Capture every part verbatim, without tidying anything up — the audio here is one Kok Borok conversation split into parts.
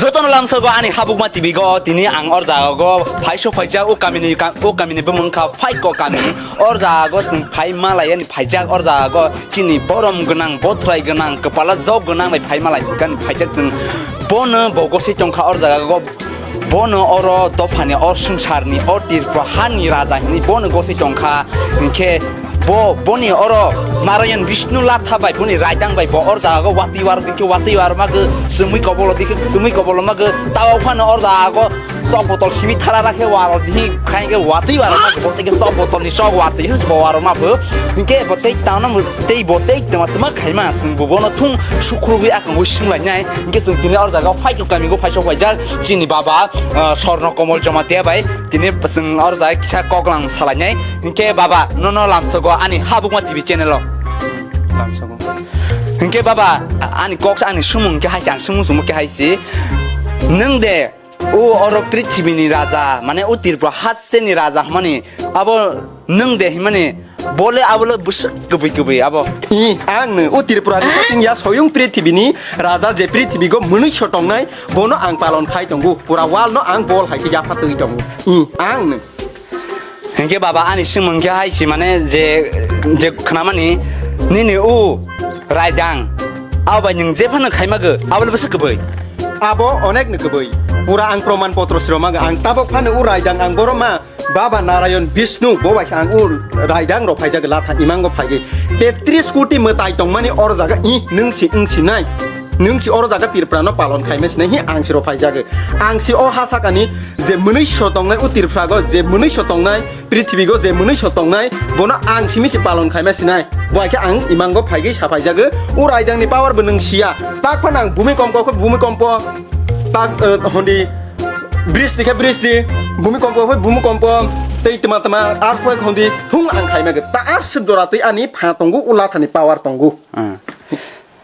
Jotono lamsogo ani Habukma T V go, tini ang or jaga go phaiso phaijak, o kamini ka-, o kamini bumung kha Phaiko kami. Or jaga go chwng phai malai ani phaijak, or jaga go chini borom gwnang, bothrai gwnang, kwpala jok gwnang bai phai malai gani phaijak chwng. Bono bo gosai tongkha or jaga go, bono oro dophani, or swngcharni, or Tripura hani raja hinwi bono gosai tongkha. Hinkhe bo, boni oro Narayan Bishnu latha bai, boni raidang bai bo or jaga go watwi waro, dikhe watwi waro mago, chumui kobolo dikhe, chumui kobolo mago, tawa phano or jaga go sok botol simi thala rakhe waro, dikhe khainge watwi waro mago, bo tei sok botol ni sok watwi se bo waro mago. Hinkhe bo tei tangno mo-, tei bo tei tama tama khaima, chwng bo bono thung sukrubwi akangwi swnglainai. Hinkhe chwng tini or jaga Phaiko kami go phaiso phaijak chini baba, ah, Sorno Komol Jamatia bai, tini chwng or jaga kisa koklam salainai. Hinkhe baba, nono lamsogo ani Habukma T V channel o. Lamsogo. Hinkhe baba, ani kok sa ani sumung khe hai se, ang sumung sumung khe hai se. Nwng de o oro prithibini raja, mane o Tripura hasteni raja hwnmani, abo nwng de hwnmani, bole abo le bwswk kwbwi kwbwi abo. I, ang no o Tripura ni sasing ya soyung prithibini raja, je prithibi go mwnwi so tongnai, bono ang palon khai tongo, pura wal no ang bol hai khe yapha twi tongo. I, ang no. Hinkhe baba ani swngmung khe hai se mane je, je khnamani nini o raidang, abo bai nwng je phano khaimago, abo le bwswk kwbwi? Abo onek no kwbwi. Pura ang proman potro siro mago. Ang tabok phano o raidang ang boro ma Baba Narayan Bishnu bo bai se ang o raidang rok phaijak latha imango phaigwi. Tetris koti mwtai tongmani oro jaga i nwng si wng sinai. Nwng si oro jaga Tripura no palon khaima sinai hi ang siro phaijago. Ang si o ha sakani je mwnwi so tongnai o Tripura go je mwnwi so tongnai prithibi go je mwnwi so tongnai, bono ang simi se palon khaima sinai. Bo hai khe ang imango phaigwi sa phaijago. O raidang ni power bo nwng siya. Tak phano ang bumi kompo khe bumi kompo. Tak, eh, hondi bristi khe bristi. Bumi kompo khe bumi kompo. Tei tma tma earthquake hondi thung ang khaima ge. Ta ar se dora tei ani pha tongo o latha ni power tongo. Ah.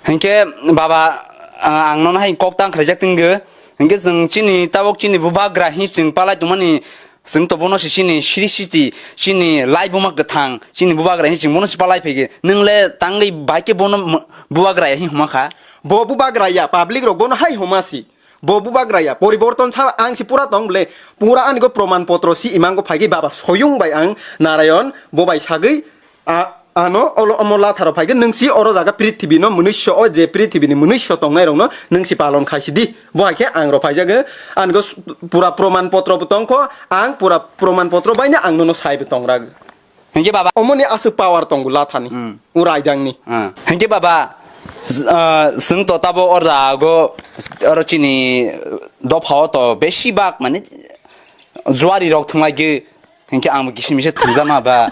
Hinkhe baba, ah, ang nono hai kok tang khlaijak tinggo. Hinkhe chwng chini tabok chini bubagra hi chwng palai tongmani, chwng to bono se chini siri siti, chini lai buma kwthang, chini bubagra hi chwng bono se palai phege. Nwng le tangwi bai khe bono m-, bubagra ya hi huma kha? Bo bubagra ya, public rok bono hai huma si. Bo bubagra ya, poriborton sa ang si pura tong ble, pura ani go proman potro si imango phaigwi baba soyung bai ang Narayan bo bai sagwi, A, ano, olo, omo latharo phaigwi, nwng si oro jaga prithibi no mwnwi so, o je prithibi ni mwnwi so tongnai rok no nwng si palon khai si di. Bo hai khe ang rok phaijago, ang go s-, pura proman potro bo tong kho, ang pura proman potro bai no ang nono sai bo tong rag. Hinkhe baba. Omo ni aswk power tongo lathani, hmm, o raidang ni. Hmm. Hinkhe baba, z-, ah, chwng to tabo oro jago, oro chini dopha o to besi bak mane juari rok thwng lai ge. Hinkhe ang bo kisim kisa thwngjama ba.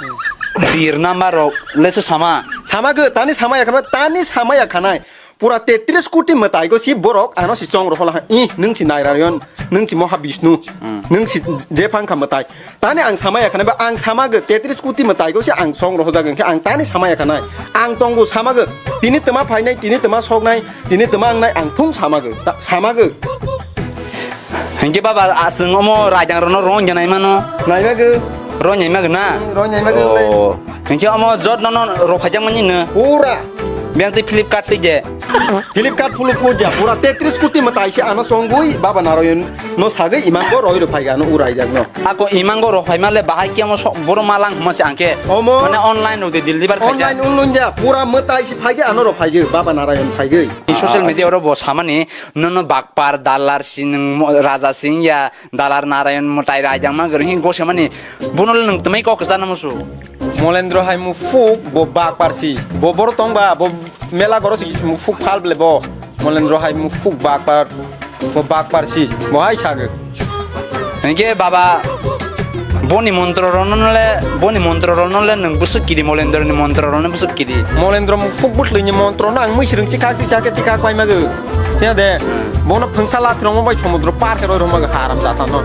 Tir number rok le se sama. Sama gw, tani sama ya khanai, tani sama ya khanai. Pura tetris koti mwtai go si borok ano si chong rok hola. Ih, nwng si Narayan, nwng si Moha Bishnu, hmm, nwng si je phang kha mwtai. Tani ang sama ya khanai ba, ang sama gw tetris koti mwtai go si ang chong rok hojago, hinkhe ang tani sama ya khanai. Ang tongo sama gw. Tini tma phainai, tini tma soknai, tini tma wngnai, ang thung sama gw. Ta-, sama gw. Hinkhe baba, aswng omo raidang rokno rong ya naimano? Naimagw. Rong ya naimagw na? Hmm, rong ya naimagw le. Oh. Hinkhe omo jot nono rok phaijak mani no? Pura. Biyang tei Flipkart tei je. Flipkart, Flipkart ja. Pura tetris koti mwtai se ano songwi baba Narayan no sagwi imango roi rok phaiga no o raidang no. Ako imango rok phaima le bahai khe omo sok boro malang huma se angkhe. Omo. Mane online rok de deliver khaijak. Online, online ja. Pura mwtai se phaigwi ano rok phaigwi baba Narayan phaigwi. Social media oro bo samani nono bakpar, dalar si nwng mo-, raja si wngya, dalar Narayan mwtai raijak ma goro hin gosemani, bono le nwng twmai kok kwchana musu. Molendro hai mufuk bo bakpar si, bo boro tongba, bo mela goro si mufuk phal ble bo. Molendro hai mufuk bakpar, bo bakpar si, bo hai sagwi. Hinkhe baba, boni montro rokno le, boni montro rokno le nwng bwswk kiri, Molendro ni montro rokno bwswk kiri. Molendro mufuk bwthlwi ni montro no ang mui swrwng chikhak chikhak chikhak pai magw. Siya de, hmm, bono phwngsa lathi rokma bai somudro par khe roi rok magw haram jata no.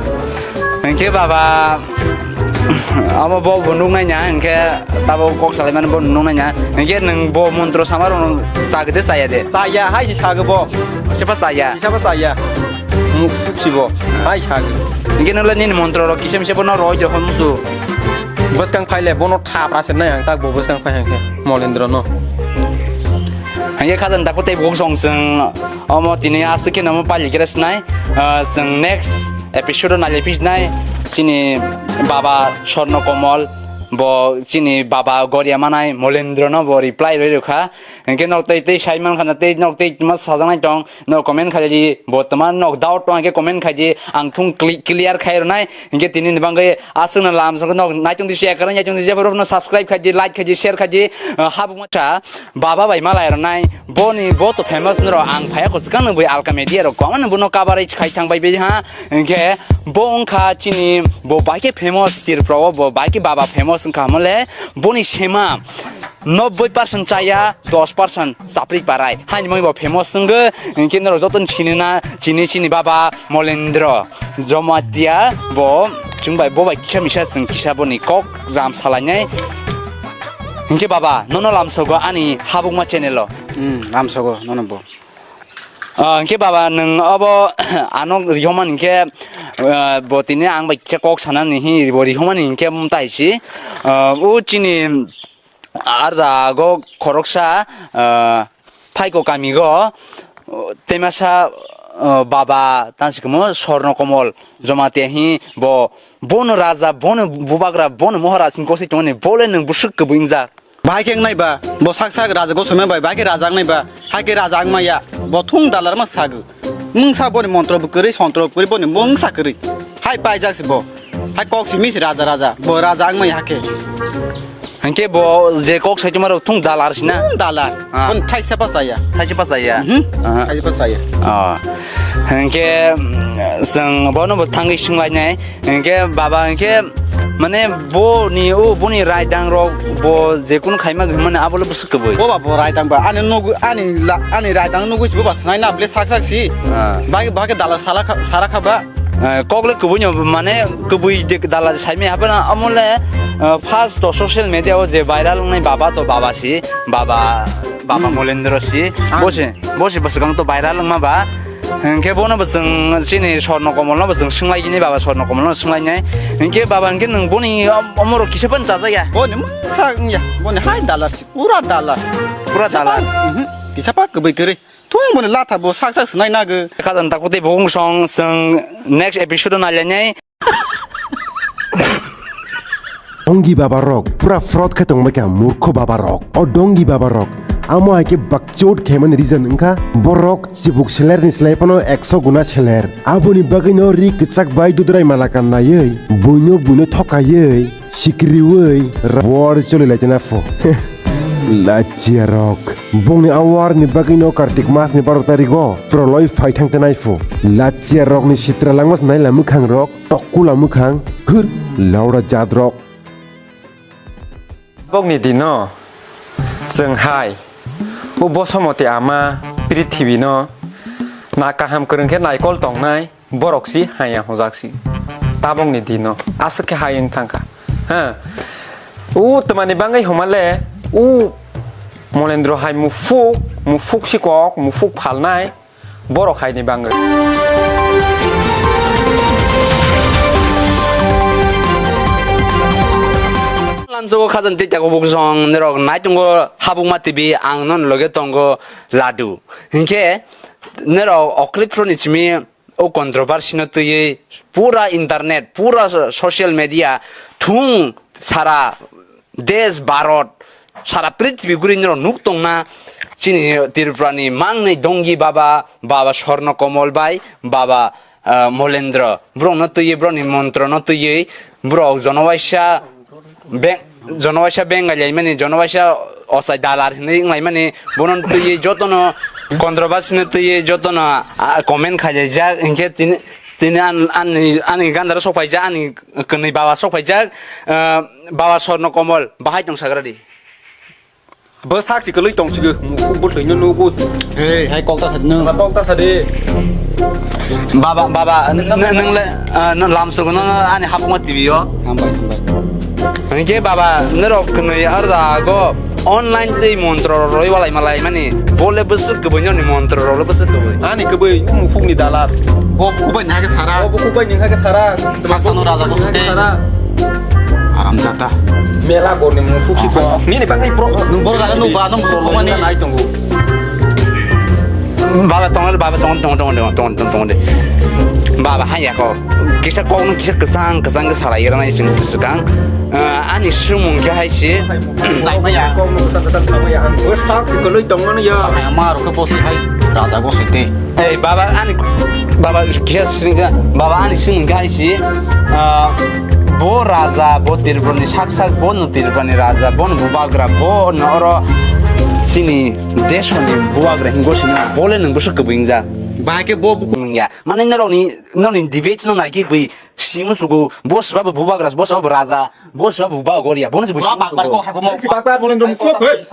Hinkhe baba, abo bo bo nuk nai nya, hinkhe tabo kok salai mani bo nuk nai nya. Hinkhe nwng bo montro sama rok cha gede chaya de? Chaya, hai si sagw bo. Kisa pha chaya. Kisa pha chaya. Mufuk si bo. Hai sagw. Hinkhe nwng le nini montro rok kisa misa bo no roi de hom su. Bwskang phai le bono thap ra se nai ang tak bo bwskang phai hang khe Molendro no. Ye khajani takhuk tei bukhuk song chwng omo tini aswk khe nomo pali khe sinai, ah, chwng next episode o nailai phi sinai chini baba Swarno Komol bo chini baba goria manai Molendro no bo reply rwi rwkha. Hinkhe nok tei tei sai mankha na tei nok tei ma sajaknai tong nok comment khaidi bo toma nok doubt tong hinkhe comment khaidi ang thung cli-, clear khai rwnai hinkhe tini ni bagwi aswk no lam song nok naitung di share kharwi naitung di jebo rok no subscribe khaidi like khaidi share khaidi, ah, habuk ma cha. Baba bai malai rwnai, boni bo to famous noro ang phaya ko swkang nw bui alka media rok kwmano bono coverage khai thang bai bai ha, hinkhe bo wngkha chini bo bai khe famous Tripura o, bo bai khe baba famous wngkha mole boni sema nobboi percent chaya, dos percent chapri parai. Haini moi bo famous wngkhe, hinkhe noro joto ni sinina chini chini baba Molendro Jomatia bo chwng bai bo bai kisa misa chwng kisa boni kok ram salainai. Hinkhe baba, nono lamsogo ani habukma channel o. Hmm, lamsogo nono bo. Ah, hinkhe baba, nwng abo ano rihormani hinkhe, ah, bo tini ang bai kisa kok sanani hi bo rihormani hinkhe mtai si. Ah, o chini arjago khoroksa, ah, phaiko kamigo, temasa, ah, baba tansikamo Swarno Komol Jomatia hi bo, bono raja, bono bubagra, bono mohoraj hingkosai tongmani, bole nwng bwswk kwbwi wngjak. Bahai khe wngnai ba, bo sak sak raja gosome bai, bahai khe raja wngnai ba, hai khe raja wngmaya, bo thung dalar ma sago. Mungsa boni montro bo kwrwi, sontro bo kwrwi, boni mungsa kwrwi. Hai paijak se bo. Hai kok simi se raja raja, bo raja wngmaya hakhe. Hinkhe bo je kok saituma rok thung dalar sina. Thung dalar. Ah. Boni thaisa pa chaya. Thaisa pa chaya? Mhm. Aha. Thaisa pa chaya. Ah. Hinkhe, mm, chwng bono bo thangwi swnglainai. Hinkhe baba hinkhe mane boni o boni raidang rok bo je kunu khaima hwnmani abo le bwswk kwbwi. Bo ba bo raidang ba ani nugu ani la-, ani raidang nugwi si bo ba swnai na ble sak sak si. Ah. Bai ba khe dala sala kha, sara kha ba. Eh, kok le kwbwi no mane kwbwi de dala sai me hapana amo le, eh, first to social media o je viral wngnai baba to baba si baba baba Hmm. Molendro si Ah. bo si bo si bwswkang to viral wngma ba. Hinkhe bono bo chwng chini Swarno Komol no bo chwng swnglaigini baba Swarno Komol no swnglainai. Hinkhe baba hinkhe nwng boni om-, omorok kisa phano chajakya. Boni mungsa wngya. Boni hai dalar si. Pura dalar. Pura Kisa dalar. pa-, mhm. Kisa pa kwbwi kwrwi. Thung boni latha bo sak sak swnai nagw. Khajani takhuk tei bukhuk song chwng next episode o nailainai. Dongi baba rok pura fraud khe tongbaikha, murkho baba rok. O dongi baba rok amo hai khe bakchot khaimani reason wngkha borok chibuk seler ni slai phano ekso guna seler. Aboni bagwi no ri kwchak bai dudrai mala kannaiwi buino buino thokaiwi sikriwi ra-, war choli lai tena pho. Lachia rok. Bongni a war ni bagwi no Kartik mas ni baro tarik o proloi phai thang tenai pho. Lachia rok ni sitra langma nai la mwkhang rok. Tokkula mwkhang, hwr, laura jat rok. Bokni dino, chwng hai, o Bosomoti ama, prithibi no, na kaham kwrwng khe naikol tongnai, borok si haya hojak si. Tabokni dino, aswk khe hai wng thangkha. Ha? O twmani bangwi homa le, o Molendro hai mufuk, mufuk sikok, mufuk phalnai, Borok haini bangwi. Lamsogo khajani tei jago buksong norok naitongo Habukma T V, ang non loge tongo Ladu. Hinkhe norok oklip phro ni simi o controversy no twiwi pura internet, pura so-, social media thung sara Desh, Bharat, sara prithibi guri norok nuk tongna, chini Tripura ni mangni dongi baba, baba Swarno Komol bai, baba, ah, Molendro. Borok no twiwi, borok ni montro no twiwi, borok jonobaisa be-, jonobaisa bengai lai mani, jonobaisa osai dalar hinwi wng lai mani, bono twiwi jotono controversy no twiwi jotono, ah, comment khai lai jak, hinkhe tini, tini an-, ani, ani gandaro sok phaijak, ani kwnwi baba sok phaijak, ah, Baba Swarno Komol, bahai tong sagra di. Bo sak si kwlwi tong sigo, mukhuk bo thwino nugo. Hey, hai kok ta sa no. Ba kok ta sa de. Baba, baba, n-, n-, nang le, ah, nang lam sugo no, no, ani Habukma T V o. Hambai, hambai. Hinkhe baba, norok kwnwi arjago online tei montro roi walai malai mani, bo le bwswk kwbwi noni montro rok le bwswk kwbwi. Ani kwbwi mukhuk ni dalar. Bo kubai ni hake sara. Bo kubai ni hake sara. Saksano raja ko sute. Sara. Aram jata. Mela gorni mukhuk si ko. Nini bangai pro. Nung bor jaga nung ba nung mukhuk komani. Nai tongo. Baba tongo, baba tongo, tongo, tongo, tongo, tongo, tongo, tongo de. Baba hanya ko. Kisa kok no kisa kesang, kesang ke salai rana ising kesang. Eh, ani sumung ke hai si. Lai maya. Kok no kata kata sama ya ang. Bos tak ke lui tong mana ya. Hai ma ro ke bosi hai. Raja bosi te. Hey, baba ani, baba kisa sini ja. Baba ani sumung ke hai si. Eh, bo raja, bo Tripura ni sak sak, bo no Tripura ni raja, bo no bubagra, bo no oro sini Desoni bubagra hingo sini bole nung bwswk kwbwi wngjak. Bahai khe bo bukhuk nung ya. Mane norokni, norokni debate no nai khe bwi simu sugo, bo swba bo bubagra, bo swba bo raja, bo swba bo bubagra ya, bono se bwi simu sugo. Bak bar kok sabo mo. Bak bar bono nung kok, he.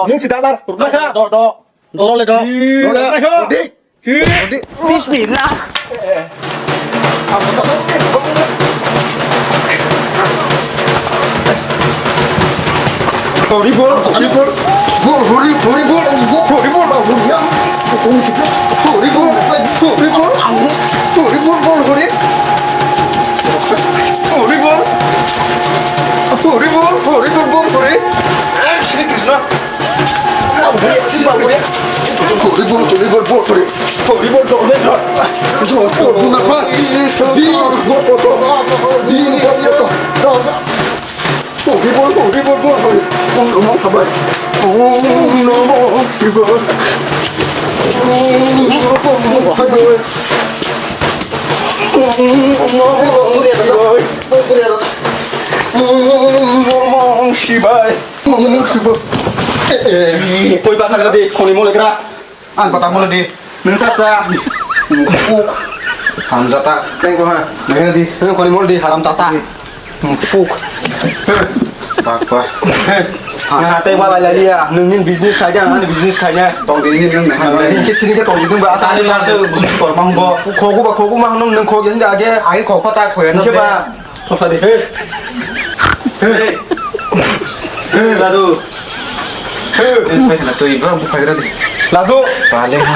Nung si dalar, rukna kha. Do, do. Do le do. Do le. Rukna kha. Bismillah. Hori bol, hori bol, bol hori, hori bol, hori bol, bol hori ya. Hori bol, hori bol, hori bol, bol hori. Hori bol, hori bol, bol hori. Shri Krishna. Koi basa gra di, khoni mole gra. Ang kota mole di. Nung sa sa. Puk. Hamjata. Tengko ha. Nang di. Nung khoni mole di, haram tata. Puk. Takwa. Ang hatai wala laliya. Nung nin business khai di, ang ani business khai na. Tong di nin nung. Nin ke sini ke tong di nung ba. Ani nase busu kor mang bo. Khogu ba khogu mang nung nung khogu hindi age age khok pata khoya na. Ke ba. Sosadi. Hey. Hey. Hey, Ladu. Hey. Hey, na tui ba bu phagra di. Ladu. Bale ha.